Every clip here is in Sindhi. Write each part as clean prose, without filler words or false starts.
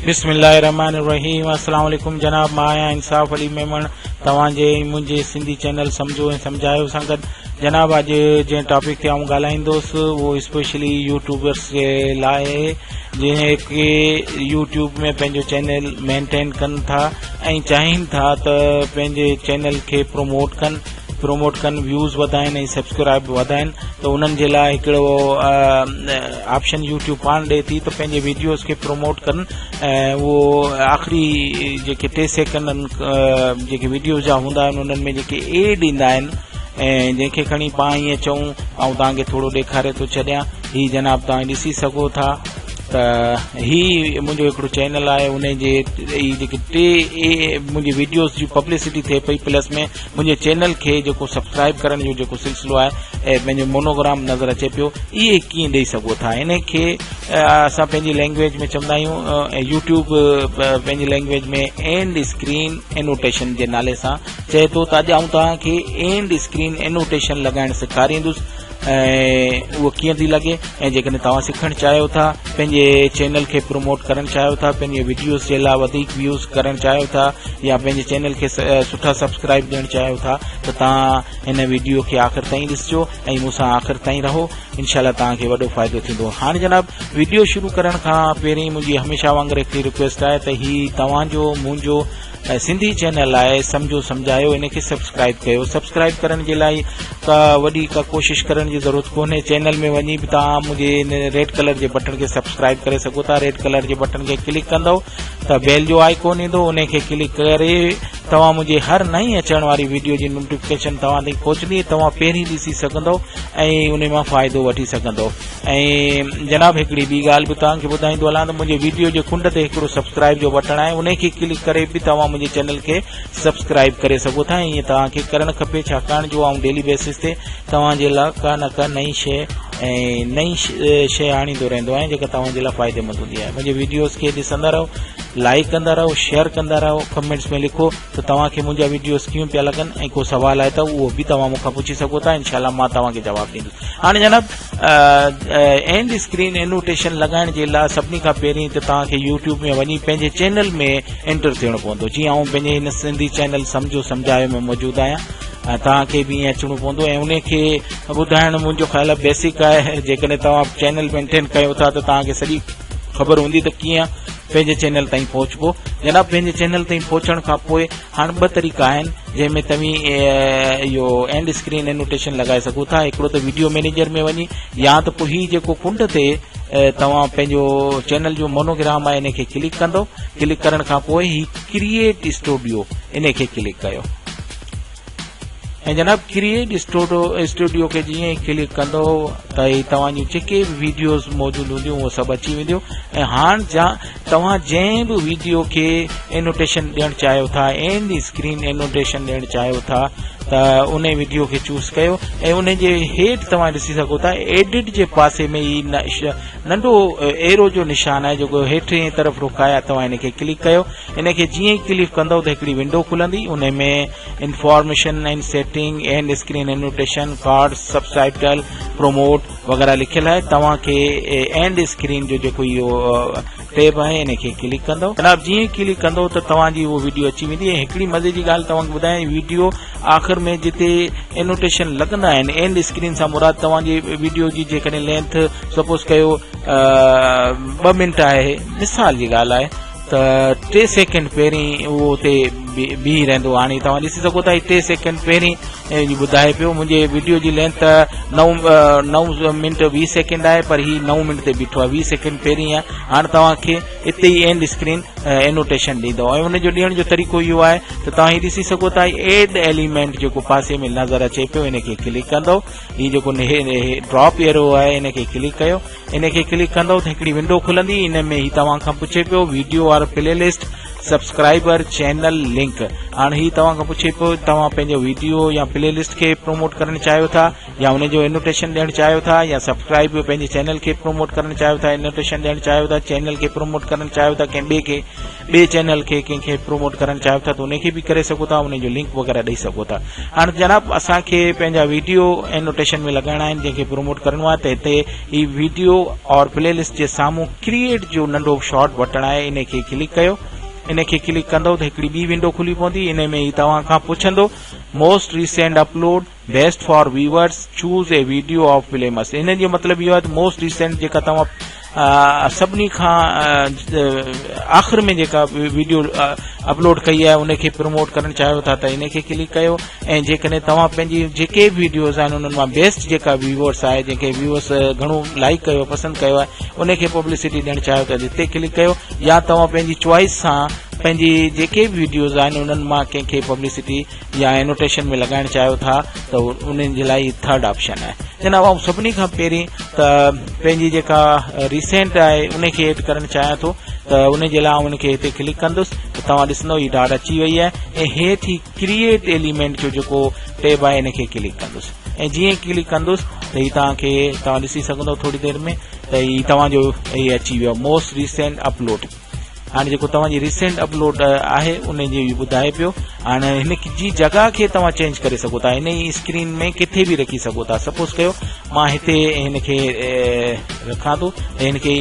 بسم الله الرحمن الرحيم السلام عليڪم جناب مان آهيان انصاف علي ميمڻ توهان جي ۽ منهنجي سنڌي چينل سمجهو ۽ سمجهايو سان گڏ جناب اڄ جنهن ٽاپڪ تي آئون ڳالهائيندس اهو اسپيشلي يوٽيوبرس جي لاء آهي جيڪي يوٽيوب ۾ پنهنجو چينل مينٽين ڪن ٿا ۽ چاهين ٿا ته پنهنجي چينل کي پروموٽ ڪن پروموٽ ڪن ويوز وڌائن ۽ سبسڪرائب وڌائن ته انهن جي لاء هڪڙو آپشن يوٽيوب پاڻ ڏئي ٿي ته پنهنجي ويڊيوز کي پروموٽ ڪن ۽ اهو آخري جيڪي ٽي سيڪنڊ جيڪي ويڊيوز جا هوندا آهن انهن ۾ جيڪي ايڊ ايندا آهن ۽ جنهن کي کڻي پاڻ ائين چئون آئون توهان کي ٿورو ڏيکاري ٿو ڇڏيان هي جناب توهان ڏسي سگهو ٿا ته هي منهنجو هڪڙو چينل آهي ان جي هي جيڪي ٽي منهنجي ويڊيوز جي پبلسٽي ٿئي پئي پلس ۾ منهنجي چينل کي جيڪو سبسڪرائب ڪرڻ جو جيڪو سلسلو آهي ۽ پنهنجو مونوگرام نظر اچي پيو اهي ڪيئن ڏئي سگهو ٿا ان کي اسان پنهنجي لينگويج ۾ چوندا آهيون يوٽيوب پنهنجي لينگويج ۾ اينڊ اسڪرين انوٽيشن جي نالي سان چئي ٿو ته اڄ آئون توهان کي اينڊ اسڪرين انوٽيشن لڳائڻ سيکاريندس ۽ اهو ڪيئن ٿي لڳي ۽ جيڪڏهن توهان سکڻ چاهيو ٿا پنهنجي چينل کي پروموٽ ڪرڻ چاهيو ٿا پنهنجي وڊيوز جي لاء وڌيڪ ويوز ڪرڻ چاهيو ٿا يا پنهنجي چينل کي سٺا سبسڪرائب ڏيڻ چاهيو ٿا ته توهان هن وڊيو کي آخر تائين ڏسجو ۽ مون سان آخر تائين رهو انشاء الله توهان کي وڏو فائدو ٿيندو هاڻي جناب وڊيو شروع ڪرڻ کان پهرين منهنجي هميشه وانگر هڪڙي رڪويسٽ آهي ته هي توهان جو منهنجو سنڌي چينل آهي سمجهو سمجهايو ان کي سبسڪرائب ڪيو سبسڪرائب ڪرڻ جي لاء ڪا وڏي ڪا ڪوشش ڪرڻ جي ضرورت ڪونهي چينل ۾ وڃي به توهان منهنجي ان ريڊ ڪلر جي بٽڻ کي سبسڪرائب ڪري سگهو ٿا ريڊ ڪلر جي بٽڻ کي ڪلڪ ڪندو ته بيل جو آئيڪون ايندو ان کي ڪلڪ ڪري توهان منهنجي هر نئين اچڻ واري ويڊيو جي نوٽيفڪيشن توهان تائين پهچندي توهان پهرين ڏسي سگهندو ۽ ان مان فائدو وٺي سگهندو ۽ جناب هڪڙي ٻي ڳالهه به توهان کي ٻڌائيندو هلان ته منهنجي ويڊيو جي ڪنڊ تي هڪڙو سبسڪرائب جو بٽڻ آهي انهي کي ڪلڪ ڪري به توهان منهنجي چينل کي سبسڪرائب ڪري سگهو ٿا ۽ ائين توهان کي ڪرڻ کپي ڇاڪاڻ جو آئون ڊيلي بيسس تي توهان جي لاء ڪا نه ڪا نئين شيء ۽ نئين شيء آڻيندو رهندو آهيان جيڪا توهان جي لاء فائديمند هوندي آهي منهنجي ويڊيوز کي ڏسندا رهو لائڪ ڪندا رهو شيئر ڪندا رهو ڪمينٽس ۾ لکو ته توهان کي منهنجا ويڊيوز ڪيئن پيا لڳن ۽ ڪو سوال آهي ته اهو به توهان مون کان پڇي سگهو ٿا انشاء الله مان توهان کي جواب ڏيندس هاڻي جناب اينڊ اسڪرين انوٽيشن لڳائڻ جي لاء سڀني کان پهرين ته توهان کي يوٽيوب ۾ وڃي پنهنجي چينل ۾ انٽر ٿيڻو پوندو جيئن آئون پنهنجي هن سنڌي چينل سمجهو سمجهايو ۾ موجود آهيان ۽ توهان کي به ائين اچڻو پوندو ۽ ان کي ٻڌائڻ منهنجو خيال آهي بيسڪ آهي جيڪڏهن توهان چينل مينٽين ڪيو ٿا ته توهان کي سڄي خبر هوندي ته ڪيئن پنهنجي چينل تائين پهچبو جناب پنهنجي چينل تائين پهچڻ کان پوء هاڻ ٻه طريقا آهن جنهن ۾ توهين اهو اينڊ اسڪرين انوٽيشن لڳائي سگهو ٿا هڪڙو ته ويڊيو مينيجر ۾ وڃي يا ته پوء هي جيڪو ڪنڊ تي توهان پنهنجو چينل جو مونوگرام آهي ان کي ڪلڪ ڪندو ڪلڪ ڪرڻ کان پوء هي ڪريئيٽ اسٽوڊيو ان کي ڪلڪ ڪيو ۽ جناب ڪريئيٽ اسٽوڊيو کي جيئن ئي ڪلڪ ڪندو ته هي توهان جون جيڪي به ويڊيوز موجود هونديون اهي سڀ اچي وينديون ۽ هاڻ جا توهان جنهن به ويڊيو کي انوٽيشن ڏيڻ چاهيو ٿا اينڊ اسڪرين انوٽيشن ڏيڻ چاهيو ٿا ته ان ويڊيو کي چوز ڪيو ۽ ان جي هيٺ توهان ڏسي سگهو ٿا ايڊٽ جي پاسي ۾ هي ننڍو ايرو جو نشان آهي جيڪو هيٺ طرف رخ آهي توهان ان کي ڪلڪ ڪيو ان کي جيئن ئي ڪلڪ ڪندو ته هڪڙي ونڊو کلندي ان ۾ information and setting, end screen annotation, card, subtitle, promote وغيره لکيل آهي توهان کي اينڊ اسڪرين جو جيڪو اهو ٽيب آهي ان کي ڪلڪ ڪندو جناب جيئن ئي ڪلڪ ڪندو ته توهان جي اهو ويڊيو اچي ويندي ۽ هڪڙي مزي جي ڳالهه توهان کي ٻڌايان ويڊيو آخر ۾ جتي انوٽيشن لڳندا آهن اينڊ اسڪرين سان مراد توهان جي ويڊيو جي جيڪڏهن لينٿ سپوز ڪيو ٻه منٽ آهي مثال جي ڳالهه آهي ته ٽي سيڪنڊ پهرين اهو اتي بيهي رهندو هاڻي توهان ڏسي سگهو ٿا هي ٽي سيڪنڊ پهرين ٻڌائي پيو منهنجي ويڊيو جي لينٿ نو نو منٽ ويهه سيڪنڊ آهي پر هي نو منٽ تي بيٺو آهي ويهه سيڪنڊ پهرين آهي هاڻي توهان کي اتي ئي اينڊ اسڪرين انوٽيشن ڏيندو ۽ ان جو ڏيڻ جو طريقو اهو آهي ته توهان هي ڏسي سگهو ٿا ايڊ ايليمينٽ جيڪو پاسي ۾ نظر اچي پيو ان کي ڪلڪ ڪندو هي جيڪو ڊراپ ايرو آهي ان کي ڪلڪ ڪيو ان کي ڪلڪ ڪندو ته هڪڙي ونڊو کلندي ان ۾ هي توهان کان پڇي پيو video or playlist subscriber channel link. Link هاڻ هي توهان کان پڇي پيو توهان پنهنجو ويڊيو يا پلي لسٽ کي پروموٽ ڪرڻ چاهيو ٿا يا ان جو انوٽيشن ڏيڻ چاهيو ٿا يا سبسڪرائب پنهنجي چينل کي پروموٽ ڪرڻ چاهيو ٿا انوٽيشن ڏيڻ چاهيو ٿا چينل کي پروموٽ ڪرڻ چاهيو ٿا ڪنهن ٻئي کي ٻئي چينل کي ڪنهن کي پروموٽ ڪرڻ چاهيو ٿا ته ان کي به ڪري سگهو ٿا ان جو لنڪ وغيره ڏئي سگهو ٿا هاڻ جناب اسان کي پنهنجا ويڊيو انوٽيشن ۾ لڳائڻا آهن جنهن کي پروموٽ ڪرڻو آهي ته هتي هي ويڊيو اور پلي لسٽ جي سامهون ڪريئيٽ جو ننڍو شارٽ بٽڻ آهي ان کي ڪلڪ ڪيو ان کي ڪلڪ ڪندو ته هڪڙي ٻي ونڊو کلي پوندي ان ۾ هي توهان کان پڇندو most recent upload best for viewers choose a video of playlist ان جو مطلب اهو آهي ته موسٽ ريسينٽ جيڪا توهان سڀني کان آخر ۾ جيڪا ويڊيو اپلوڊ ڪئي آهي ان کي پروموٽ ڪرڻ چاهيو ٿا ته ان کي ڪلڪ ڪيو ۽ جيڪڏهن توهان پنهنجي جيڪي به ويڊيوز آهن انهن مان بيسٽ جيڪا ويورس آهي جنهن کي ويورس گهڻو لائڪ ڪيو پسند ڪيو آهي ان کي پبلسٽي ڏيڻ چاهيو ته هتي ڪلڪ ڪيو يا توهان پنهنجي چوائس سان پنهنجي جيڪي به ويڊيوز آهن انهن مان ڪنهن کي پبلسٽي يا اينوٽيشن ۾ لڳائڻ چاهيو ٿا ته انهن جي لاء هي ٿرڊ آپشن آهي جناب آئون سڀني کان پهرين ته پنهنجي جيڪا ريسينٽ آهي ان کي ايڊ ڪرڻ چاهيان ٿو ته ان جي لاء آئون ان کي هتي ڪلڪ ڪندس ته توهان ڏسندو هي ڊاٽ اچي وئي آهي ۽ هيٺ هي ڪريئيٽ ايليمينٽ جو جيڪو ٽيب آهي ان کي ڪلڪ ڪندس ۽ جيئن ڪلڪ ڪندس ته هي توهان کي توهان ڏسي سگهندو ٿوري دير ۾ ته هي توهان جو هي اچي ويو موسٽ ريسينٽ اپلوڊ هاڻي جيڪو توهان جي ريسينٽ اپلوڊ آهي ان جي ٻڌائي پيو هاڻي هن جي جڳهه کي توهان چينج ڪري سگهو ٿا هن ئي اسڪرين ۾ ڪٿي به رکي سگهو ٿا سپوز ڪيو مان هتي هن کي رکان ٿو ۽ هن کي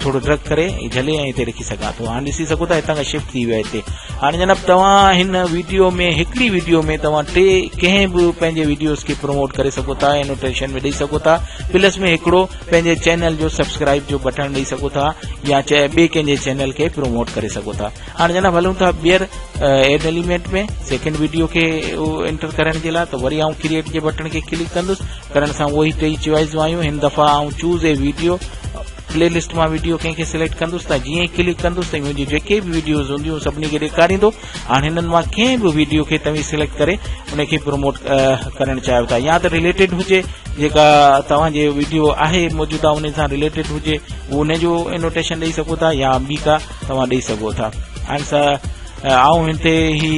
ٿورو ڊرگ ڪري جهلي ۽ هتي رکي سگهان ٿو هاڻي ڏسي سگهو ٿا هتان کان شفٽ ٿي ويو هتي هاڻي جناب توهان هن ويڊيو ۾ هڪڙي ويڊيو ۾ توهان ٽي ڪنهن به پنهنجي ويڊيوز کي پروموٽ ڪري سگهو ٿا انوٽيشن ۾ ڏئي سگهو ٿا پلس ۾ هڪڙو پنهنجي چينل جو سبسڪرائب جو بٽڻ ڏئي سگهو ٿا يا ٻئي ڪنهن جي چينل کي پروموٽ ڪري سگهو ٿا. هاڻي جناب هلون ٿا ٻيهر ايڊ ايليمينٽ ۾ سيڪنڊ ويڊيو کي انٽر ڪرڻ جي لاء ته وري آئون ڪريئيٽ جي بٽڻ کي ڪلڪ ڪندس ڪرڻ سان اهي ٽئي چوائسون آيون هن دفعا آئون چوز اي ويڊيو پلي لسٽ مان ويڊيو ڪنهن کي سليڪٽ ڪندس ته جيئن ئي ڪلڪ ڪندس ته منهنجي جيڪي به ويڊيوز هونديون سڀني کي ڏيکاريندو هاڻ هنن مان ڪنهن به ويڊيو کي توهين سليڪٽ ڪري ان کي پروموٽ ڪرڻ چاهيو ٿا يا ته رليٽيڊ هجي جيڪا توهان جي ويڊيو آهي موجوده ان سان رليٽيڊ هجي ان جو انوٽيشن ڏئي سگهو ٿا يا ٻي ڪا توهان ڏئي سگهو ٿا هاڻ آئون هتي هي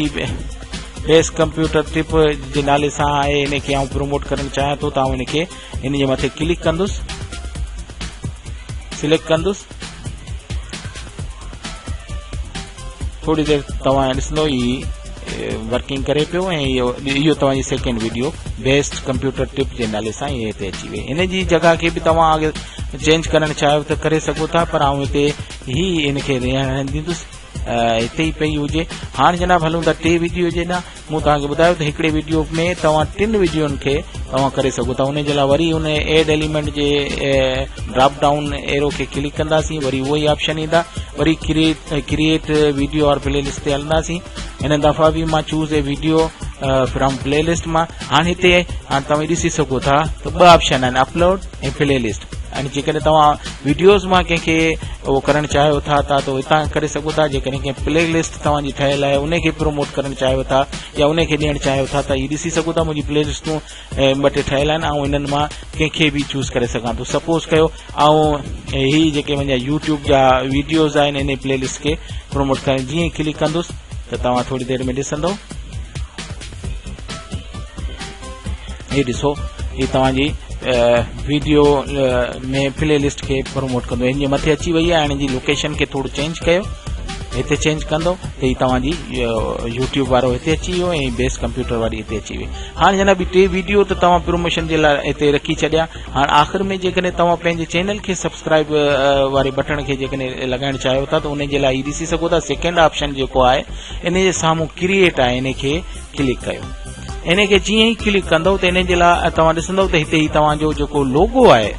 بيس ڪمپيوٽر ٽپ جي نالي سان آهي ان کي آئون پروموٽ ڪرڻ چاهيان ٿو ته آئون ان کي ان جي مٿي ڪلڪ ڪندس سليڪٽ ڪندس ٿوري دير توهان ڏسندو هي ورڪنگ ڪري پيو ۽ اهو توهان جي second video best computer tip جي نالي سان هي هتي اچي وئي ان جي جڳهه کي به توهان اگر چينج ڪرڻ چاهيو ته ڪري سگهو ٿا پر آئون هتي هي ان کي رهڻ ڏيندس هتي ئي پئي هجي هاڻ جناب هلون ٿا ٽي ويڊيو جي ڏانهن مون توهان کي ٻڌايو ته هڪڙي ويڊيو ۾ توهان ٽن ويڊيون کي توهان ڪري سگهو ٿا ان جي لاء وري ان ايڊ ايليمينٽ جي ڊراپ ڊائون ايرو کي ڪلڪ ڪنداسين وري اهو ئي آپشن ايندا وري ڪريئيٽ ويڊيو اور پلي لسٽ تي هلنداسين هن دفعا به مان choose a video from playlist مان هاڻي هتي هاڻي توهان ڏسي سگهو ٿا ته ٻه آپشن آهن اپلوڊ ۽ پلي لسٽ ۽ جيڪڏهن توهان ويڊيوز مان ڪنهن کي اهو ڪرڻ چاهيو ٿا ته هتان ڪري سگهو ٿا جيڪڏهن ڪنهن پلي لسٽ توهان جي ٺهيل آهي ان کي پروموٽ ڪرڻ چاهيو ٿا يا ان کي ڏيڻ چاهيو ٿا ته هي ڏسي سگهو ٿا منهنجي پلي لسٽون ٻه ٽي ٺهيل آهن آئون انهن مان ڪنهن کي به چوز ڪري سگهان ٿو سپوز ڪيو آئون هي جيڪي منهنجا يوٽيوب جا ويڊيوز آهن ان پلي لسٽ کي پروموٽ ڪرڻ جيئن ڪلڪ ڪندس ته توهان ٿوري دير ۾ ڏسندو هي ڏسو هي توهان جي ويڊيو ۾ پلي لسٽ کي پروموٽ ڪندو هن جي مٿي اچي وئي آهي هاڻي جي لوڪيشن کي ٿورو چينج ڪيو هتي چينج ڪندو ته هي توهان جي يوٽيوب وارو هتي اچي ويو ۽ بيس ڪمپيوٽر واري هتي اچي وئي هاڻي جناب ٽي ويڊيو ته توهان پروموشن جي لاء هتي رکي ڇڏيا هاڻ آخر ۾ جيڪڏهن توهان پنهنجي چينل کي سبسڪرائب واري بٽڻ کي جيڪڏهن لڳائڻ چاهيو ٿا ته ان جي لاء هي ڏسي سگهو ٿا سيڪنڊ آپشن جيڪو آهي ان جي سامهون ڪريئيٽ آهي ان کي ڪلڪ ڪيو ان کي جيئن ئي ڪلڪ ڪندو ته ان جي لاء توهان ڏسندو ته هتي هي توهان جو جيڪو لوگو آهي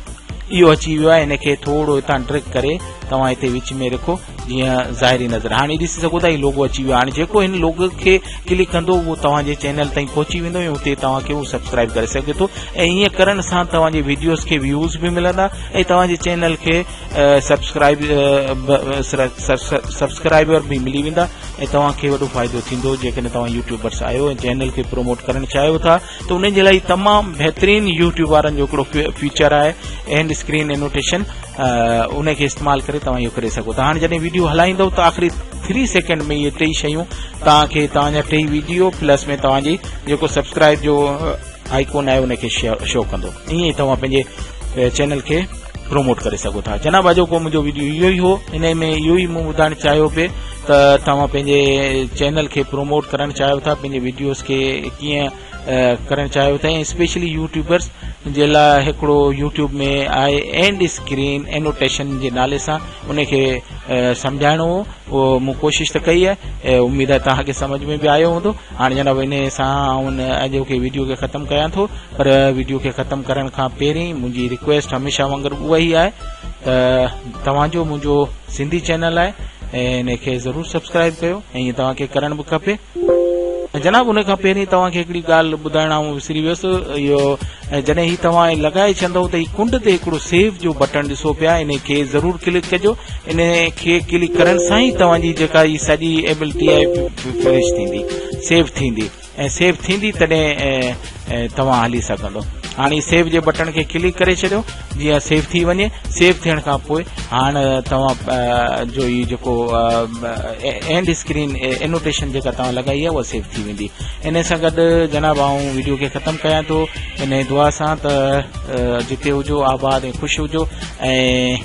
اهو اچي ويو آهي ان کي ٿورو هتان ڊريگ ڪري توهان هتي وچ ۾ رکو جيئن ظاهري نظر هاڻي ڏسي سگهو ٿا هي لوگو اچي ويو هاڻي جيڪو هن لوگو کي ڪلڪ ڪندو اهو توهان جي چينل تائين پهچي ويندو ۽ اتي توهان کي اهو سبسڪرائب ڪري سگهي ٿو ۽ ائين ڪرڻ سان توهان جي ويڊيوز کي ويوز به ملندا ۽ توهان جي چينل کي سبسڪرائب سبسڪرائبر به ملي ويندا ۽ توهان کي وڏو فائدو ٿيندو جيڪڏهن توهان يوٽيوبرس آهيو ۽ چينل کي پروموٽ ڪرڻ چاهيو ٿا ته انهن جي لاء تمام بهترين يوٽيوب وارن جو هڪڙو فيچر آهي اينڊ اسڪرين انوٽيشن. ان کي استعمال ڪري توهان اهو ڪري سگهو ٿا. هاڻي جڏهن ويڊيو هلائيندو ته آخري 3 سيڪنڊ ۾ اهي ٽئي شيون توهان کي توهان جا ٽئي ويڊيو پلس ۾ توهان جي جيڪو سبسڪرائب جو آئيڪون آهي ان کي شو ڪندو. ائين ئي توهان پنهنجي چينل کي پروموٽ ڪري سگهو ٿا. جناب اڄوڪو منهنجو ويڊيو اهو ئي هو. ان ۾ اهو ئي مون ٻڌائڻ چاهيو پئي ته توهان پنهنجي چينل کي پروموٽ ڪرڻ چاهيو ٿا، پنهنجي ويڊيوز کي ڪيئن ڪرڻ چاهيو ٿا ۽ اسپيشلي يوٽيوبرس جي لاء هڪڙو يوٽيوب ۾ آهي اينڊ اسڪرين اينوٽيشن جي نالي سان ان کي سمجهائڻو هو. اهو مون ڪوشش ته ڪئي آهي، اميد آهي توهان کي سمجهه ۾ به آيو هوندو. هاڻي جناب انهي سان آئون اڄوڪي ويڊيو کي ختم ڪيان ٿو، پر ويڊيو کي ختم ڪرڻ کان پهرين منهنجي رڪويسٽ هميشه وانگر اها ئي آهي ته توهان جو منهنجو سنڌي چينل آهي ان کي ضرور سبسڪرائب ڪيو ۽ ائين توهان کي ڪرڻ به کپي. جناب ان کان پهرين توهان کي هڪڙي ڳالهه ٻڌائڻ آئون وسري ويس. اهو جڏهن هي توهان لڳائي ڇڏندو ته هي ڪنڊ تي هڪڙو سيو جو بٽڻ ڏسو پيا، ان کي ضرور ڪلڪ ڪجو. ان کي ڪلڪ ڪرڻ سان ئي توهان جي جيڪا هي سڄي ايبلٽي آهي فنش ٿيندي، سيو ٿيندي ۽ سيو ٿيندي تڏهن توهان هلي سگهندو. هاڻي سيو جي بٽڻ کي ڪلڪ ڪري ڇڏيو جيئن سيو ٿي وڃي. سيو ٿيڻ کان پوء هاڻ توهان جو هي جيڪو اينڊ اسڪرين انوٽيشن جيڪا توهان لڳائي آهي اها سيو ٿي ويندي. ان سان گڏ جناب آئون ويڊيو کي ختم ڪيان ٿو ان دعا سان ته جتي هجو آباد ۽ خوش هجو ۽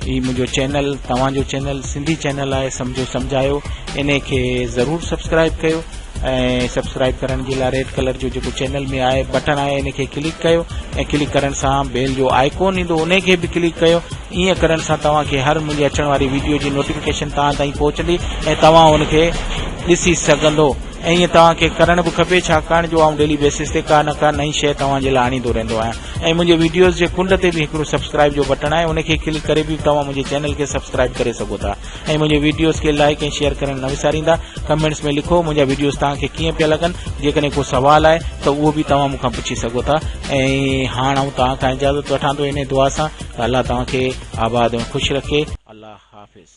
هي منهنجو چينل توهان جو چينل سنڌي چينل آهي سمجهو سمجهايو ان کي ضرور سبسڪرائب ڪيو ۽ سبسڪرائب ڪرڻ جي لاء ريڊ ڪلر جو جيڪو چينل ۾ آهي بٽڻ آهي ان کي ڪلڪ ڪيو ۽ ڪلڪ ڪرڻ سان بيل جو آئيڪون ايندو ان کي به ڪلڪ ڪيو. ائين ڪرڻ سان توهان کي هر منهنجي اچڻ واري ويڊيو جي نوٽيفڪيشن توهان تائين پهچندي ۽ توهان ان کي ڏسي سگهندو ۽ ائين توهان کي ڪرڻ به کپي ڇاڪاڻ جو آئون ڊيلي بيسس تي ڪا نه ڪا نئين شيء توهان جي لاء آڻيندو رهندو آهيان ۽ منهنجي ويڊيوز جي ڪنڊ تي به هڪڙو سبسڪرائب جو بٽڻ آهي ان کي ڪلڪ ڪري به توهان منهنجي چينل کي سبسڪرائب ڪري سگهو ٿا ۽ منهنجي ويڊيوز کي لائڪ ۽ شيئر ڪرڻ نه وساريندا. ڪمينٽس ۾ لکو منهنجا ويڊيوز توهان کي ڪيئن پيا لڳن. جيڪڏهن ڪو سوال آهي ته اهو به توهان مون کان پڇي سگهو ٿا ۽ هاڻ آئون توهان کان اجازت وٺان ٿو انهي دعا سان ته الله توهان کي آباد ۽ خوش رکي. الله حافظ.